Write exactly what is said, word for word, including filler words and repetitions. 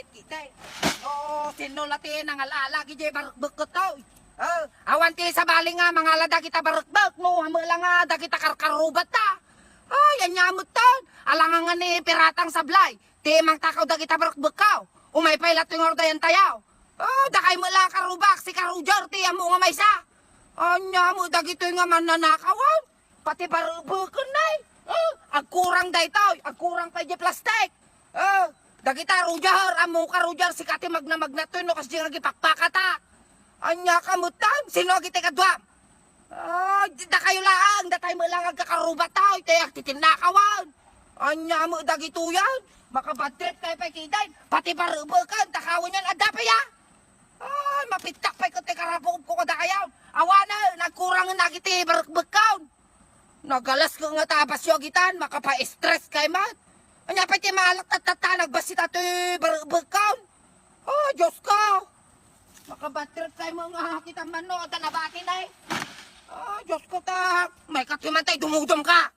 Iti. O, sino la ti nangal-ala iti barekbek toy? O, awan ti sabali nga mangala dagita barekbek, no, amo la nga dagita karkarubatta. Ay, ania met ton. Alangan nga ni piratang sablay. Ti mangtakaw dagita barekbekko. Umay pay la ti ngordayan tayo. O, dakay met la karubak, si Ka Roger, ti ammo nga maysa. Ania met dagitoy nga mannanakawan? Pati barebeken, nay. O, agkurang daytoy, agkurang pay di plastik. O, dagita Roger, ammo ka Roger, sika ti magna-magna toy no kasdi nga agipakpakata. Ania ka met ton? Sino agiti kaduam? A, dakayo laeng, datay met la nga agkakarubataw, iti agtitinnakawan. Ania met dagitoyan? Maka-bad trip kayo pay kitaen, pati barebeken, takawen yan, adda pay a? Ay, mapittak pay ket ti karabukobko kadakayo. Awanen, nagkurangen dagiti barekbekkon. Nagalas ko nga ta basyo agitan, makapa-stress kay met. Ania pay ti malak tattata, nagbassit a ti barekbekkon. O, Diyos ko. Maka-bad trip kay mo nga kita man no, adda nabati na eh. O, Diyos ko ta. May katiman tayo, dumudum ka.